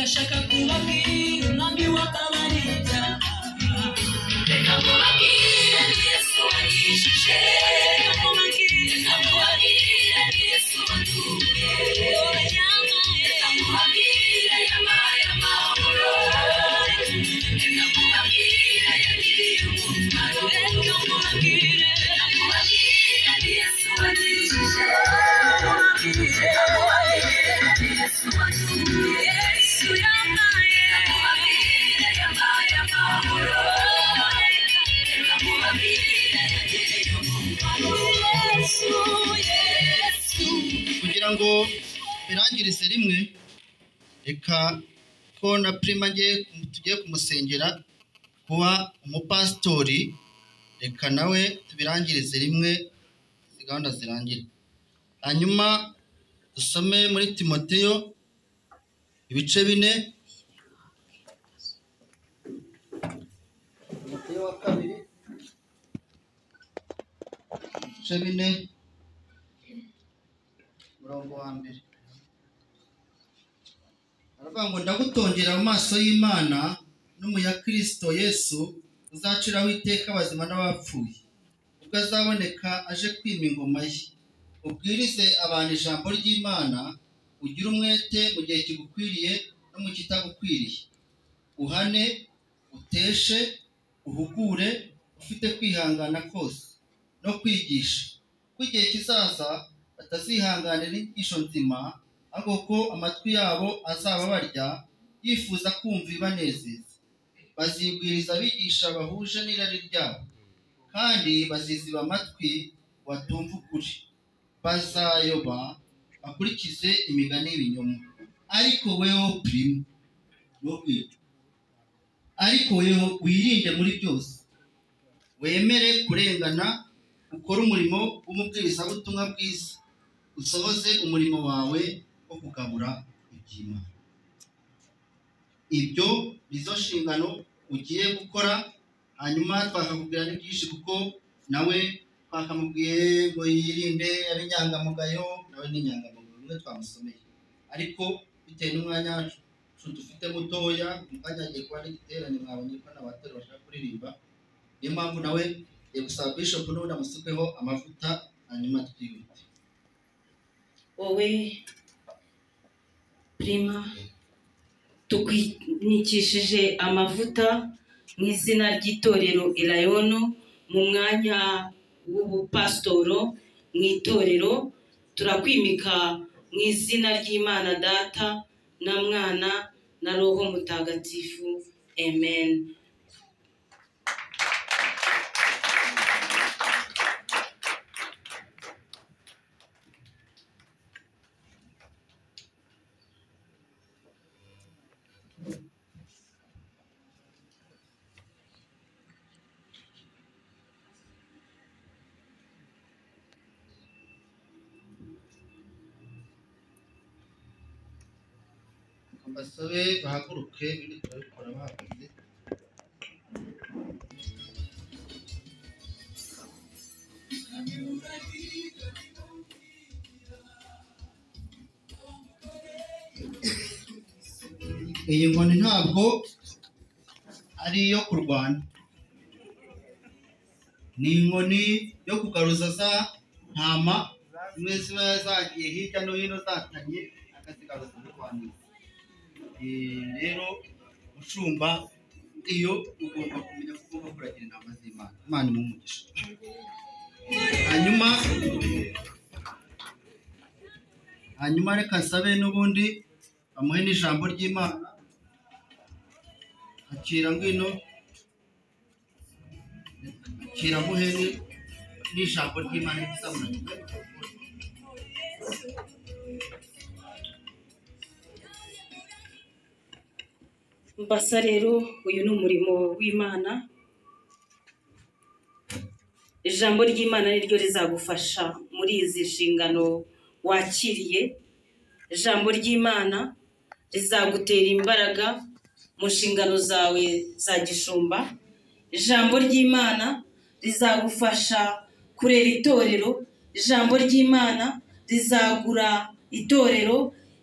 Ndashaka kubabwira umwami w'akabarira. Reka mubabwire ni Yesu wankijije. Reka mubabwire ni Yesu wanduye. Reka mubabwire yampaye amahoro. Reka mubabwire yangiriye umumaro. Reka mubabwire ni Yesu wankijije. Reka mubabwire ni Yesu wanduye. Yesu yampaye amahoro. Reka mubabwire yangiriye umumaro. Yesu, Yesu. Kugira ngo birangirize rimwe, reka ko na Prima ngiye tugiye kumusengera kuba umupasitori, reka nawe tubirangirize rimwe, izi gahunda zirangire. Hanyuma dusome muri Timoteyo ibice 4, Timoteyo wa kabiri ibice 4 umurongo wa 1. Aravuga ngo ndagutongera mu maso y'Imana no mu ya Kristo Yesu uzaciraho iteka abazima n'abapfuye, ubwo azaboneka aje kwima ingoma ye. Ubwirize abantu ijambo ry'Imana, ugire umwete mu gihe kigukwiriye no mu kitagukwiriye, uhane, uteshe, uhugure, ufite kwihangana kose no kwigisha, ko igihe kizaza batazihanganira inyigisho nzima, ahubwo ko amatwi yabo azaba barya yifuza kumva ibanezeza. Bazibwiriza abigisha bahuje n'irari ryabo, kandi baziziba amatwi batumva ukuri. Bazayoba bakurikize imigani y'ibinyoma. Ariko weho Prima, ariko weho wirinde muri byose, wemere kurengana, ukore umurimo w'umubwirizabutumwa bwiza, usohoze umurimo wawe wo kugabura iby'Imana. Ibyo nizo nshingano ugiye gukora. Hanyuma twakakubwira ni byinshi, kuko nawe twakamubwiye ngo yirinde abe inyangamugayo, nawe ni inyangamugayo umwe twamusomeye, ariko bitewe n'umwanya wacu dufite mutoya, mu kanya hagiye kuba n'igiterane, mwabonye ko n'abatore bashaka kuririmba. Niyo mpamvu nawe ngiye gusaba Bishop n'ubundi amusukeho amavuta, hanyuma twihute. Wowe Prima, tukwinikishije amavuta mu izina ry'itorero Elayono, mu mwanya w'ubupasitoro mu itorero. Turakwimika mu izina ry'Imana Data na Mwana na Roho Mutagatifu. Amen. Mbasabe bahaguruke, ibindi turabikora bahagaze. Iyi nkoni ntabwo ari iyo kurwana, ni inkoni yo kugaruza za ntama zimwe ziba zagiye hirya no hino zatanye, akazigaruza kurwanira. Rero mushumba, iyo ugomba kumenya ko ugomba kuragira intama z'Imana. Imana imuhe umugisha. Hanyuma reka nsabe n'ubundi bamuhe n'ijambo ry'Imana. Akira ngwino, akira muhe n'ijambo ry'Imana rizamuranye. Mbasa rero uyu ni umurimo w'Imana. Ijambo ry'Imana niryo rizagufasha muri izi nshingano wakiriye. Ijambo ry'Imana rizagutera imbaraga mu nshingano zawe za gishumba. Ijambo ry'Imana rizagufasha kurera itorero. Ijambo ry'Imana rizagura itorero.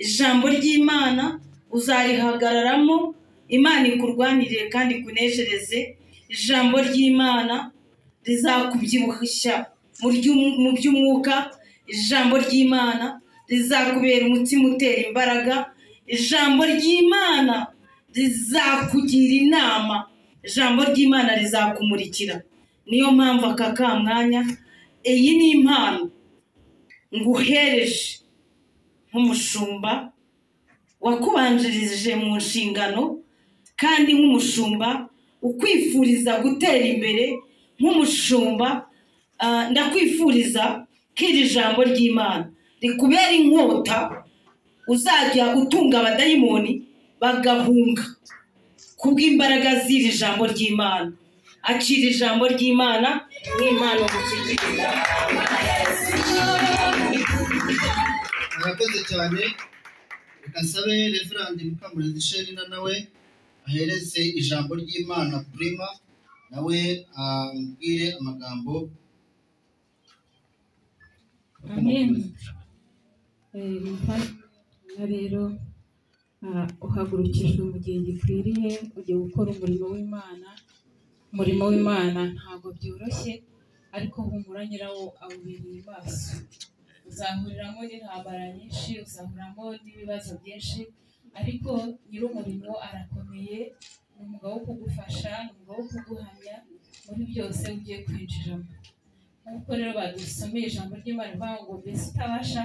Ijambo ry'Imana Uzarihagararamo, Imana ikurwanirire kandi ikuneshereze. Ijambo ry'Imana rizakubyibushya mu by'umwuka, ijambo ry'Imana rizakubera umutima utera imbaraga, ijambo ry'Imana rizakugira inama, ijambo ry'Imana rizakumurikira. Niyo mpamvu aka kamwanya, iyi ni impano nguhereje nk'umushumba wakubanjirije mu nshingano, kandi nk'umushumba ukwifuriza gutera imbere, nk'umushumba ndakwifuriza ko iri jambo ry'Imana rikubera inkota uzajya utunga abadayimoni bagahunga kubw'imbaraga z'iri jambo ry'Imana. Akira ijambo ry'Imana nk'impano gushyigikiza. Murakoze cyane. Reka nsabe Reverend Mukamurenzi Sherina nawe ahereze ijambo ry'Imana Prima, nawe ambwire amagambo. Amen. Rero uhagurukijwe mu gihe gikwiriye, ugiye gukora umurimo w'Imana. Umurimo w'Imana ntabwo byoroshye, ariko humura nyirawo awubereye maso. Uzahuriramo n'intambara nyinshi, uzahuriramo n'ibibazo byinshi, ariko nyir'umurimo arakomeye, ni umugabo wo kugufasha, ni umugabo wo kuguhamya muri byose ugiye kwinjiramo. Nk'uko rero badusomeye ijambo ry'Imana rivuga ngo mbese utabasha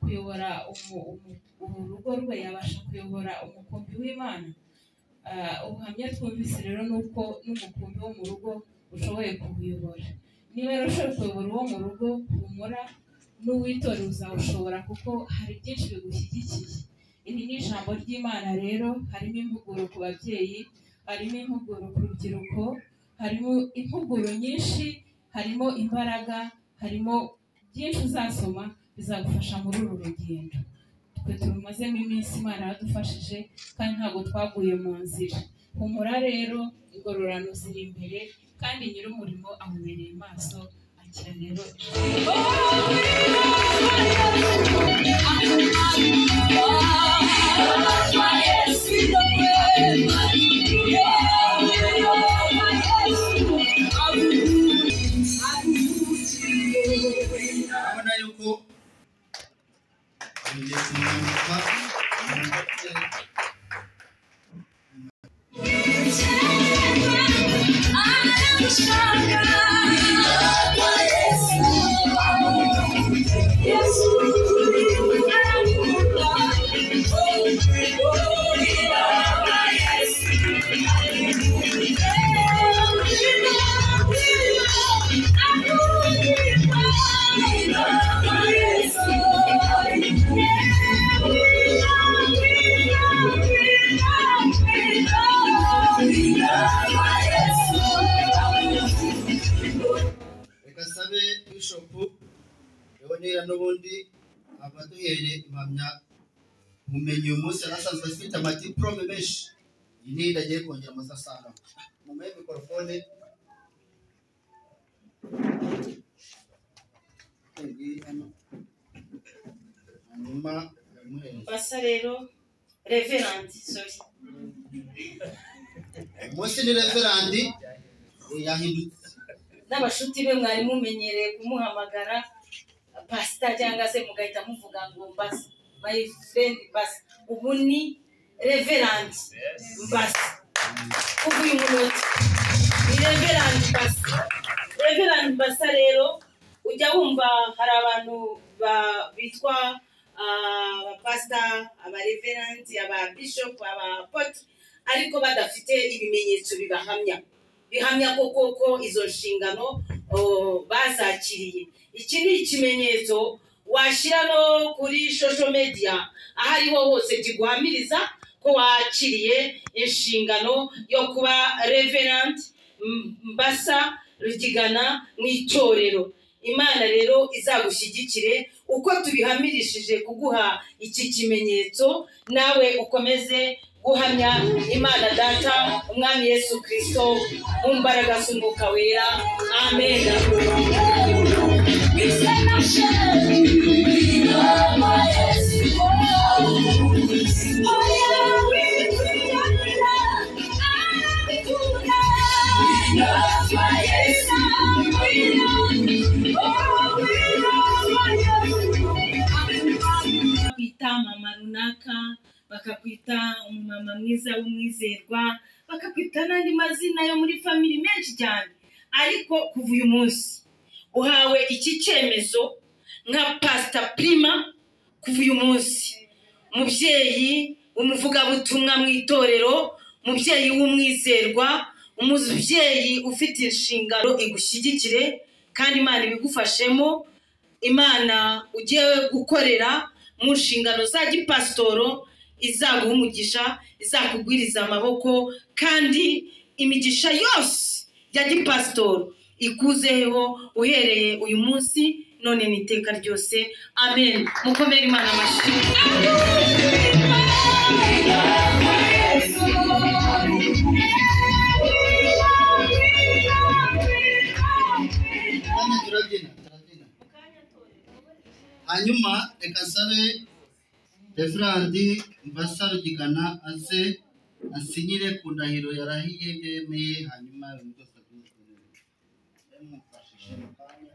kuyobora urugo rwe yabasha kuyobora umukumbi w'Imana. Ubuhamya twumvise rero ni uko n'umukumbi wo mu rugo ushoboye kuwuyobora. Niba rero ushoboye kuyobora uwo mu rugo, humura n'uwitorera uzawushobora, kuko hari byinshi bigushyigikiye. Iri ni ijambo ry'Imana rero, harimo impuguro ku babyeyi, harimo impuguro ku rubyiruko, harimo impuguro nyinshi, harimo imbaraga, harimo byinshi uzasoma bizagufasha muri uru rugendo. Twe turumazemo iminsi, Imana yaradufashije kandi ntabwo twaguye mu nzira. Humura rero, ingororano ziri imbere, kandi nyir'umurimo awubereye maso. Akira rero. Urabona yuko ngiye kumwambika. Reka sabe Bishop Leonera n'ubundi abaduhere impamyabumenyi. Uyu munsi yari asanzwe afite amadiplome menshi, iyi niyo agiye kongera amaze asanga. Mumuhe mikorofone. Hanyuma yamuhereza. Basa rero Reverend, sorry. Umunsi ni Reverend yahindutse. N'abashuti be mwari mumenyereye kumuhamagara pastor cyangwa se mugahita muvuga ngo Mbasa, my friend Mbasa. Ubu ni Reverend Mbasa. Kuva uyu munota ni Reverend Mbasa. Reverend Mbasa rero ujya wumva hari abantu bitwa abapastor, abareverend, ababishop, abapotre, ariko badafite ibimenyetso bibahamya, bihamya ko koko izo nshingano bazakiriye. Iki ni ikimenyetso washyira no kuri social media aho ariho hose kiguhamiriza ko wakiriye inshingano yo kuba Reverend Mbasa Rugigana mu itorero. Imana rero izagushyigikire uko tubihamirishije kuguha iki kimenyetso, nawe ukomeze guhamya Imana Data, Umwami Yesu Kristo, mu mbaraga z'Umwuka Wera. Amen. runaka, bakakwita umumama mwiza w'umwizerwa, bakakwita n'andi mazina yo muri family menshi cyane. Ariko kuva uyu munsi uhawe iki cyemezo nka Pastor Prima. Kuva uyu munsi, mubyeyi umuvugabutumwa mu itorero, mubyeyi w'umwizerwa, umubyeyi ufite inshingano, igushyigikire kandi Imana ibigufashemo. Imana ugiye gukorera mu nshingano za gipasitoro izaguha umugisha, izakugwiriza amaboko, kandi imigisha yose ya gipasitoro ikuzeho uhereye uyu munsi none n'iteka ryose. Amen. Mukomere Imana amashyi. Kanya turabyina, turabyina. Hanyuma reka nsabe Reverend Mbasa Rugigana aze asinyire ku ndahiro yarahiye yemeye, hanyuma ibintu byose abyuzure. Mumufashije mu kanya.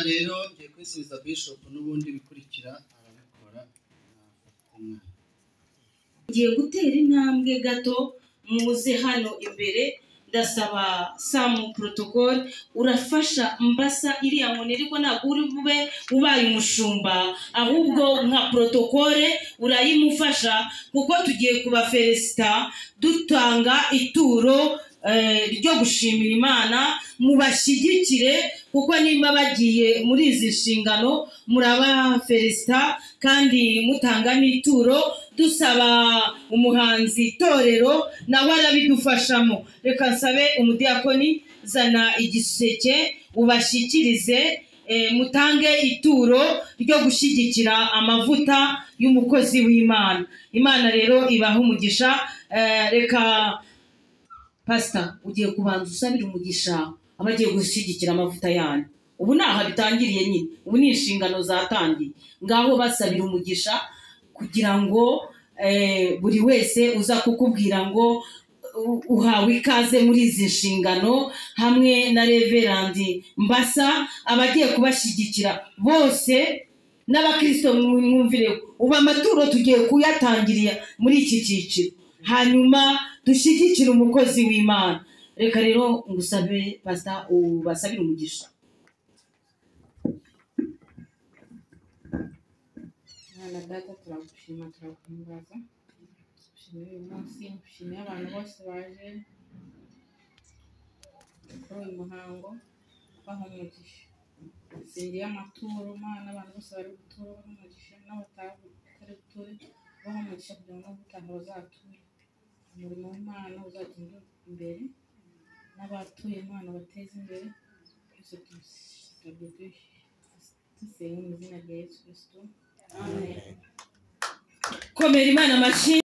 Rero ngiye kwisubiza Bishop n'ubundi bikurikira arabikora. Ngiye gutera intambwe gato muze hano imbere, ndasaba Samu protocol urafasha Mbasa iriya nkoni, ariko ntabwo uri bube ubaye umushumba, ahubwo nka protocole urayimufasha, kuko tugiye kubafelicita dutanga ituro ryo gushimira Imana. Mubashyigikire kuko nimba bagiye muri izi nshingano murabafelicita kandi mutanga n'ituro. Dusaba umuhanzi itorero nawe arabidufashamo. Reka nsabe umudiyakoni, zana igiseke ubashyikirize, mutange ituro ryo gushyigikira amavuta y'umukozi w'Imana. Imana rero ibaha umugisha. Reka Pastor, ugiye kubanza usabira umugisha abagiye gushyigikira amavuta yanyu. Ubu naha bitangiriye nyine, ubu ni inshingano zatangiye. Ngaho basabira umugisha kugira ngo buri wese uza kukubwira ngo uhawe ikaze muri izi nshingano hamwe na Reverend Mbasa, abagiye kubashyigikira bose n'abakristo mwumvire. Ubu amaturo tugiye kuyatangirira muri iki cyiciro, hanyuma dushyigikire umukozi w'Imana. Reka rero ngusabe Pastor ubasabire umugisha. Mwana data, turagushima, turaguhimbaza, dushimiye uyu munsi, dushimiye abantu bose baje kuri uyu muhango, baha umugisha. Nsengeye amaturo Mana, abantu bose bari gutura baha umugisha, n'abatari buture baha umugisha, kugira ngo n'ubutaha bazature. Umurimo w'Imana uzagenda imbere, n'abatuye Imana bateze imbere. Byose tubisabye dusenga mu izina rya Yesu Kristo, amen. Komera Imana amashyi.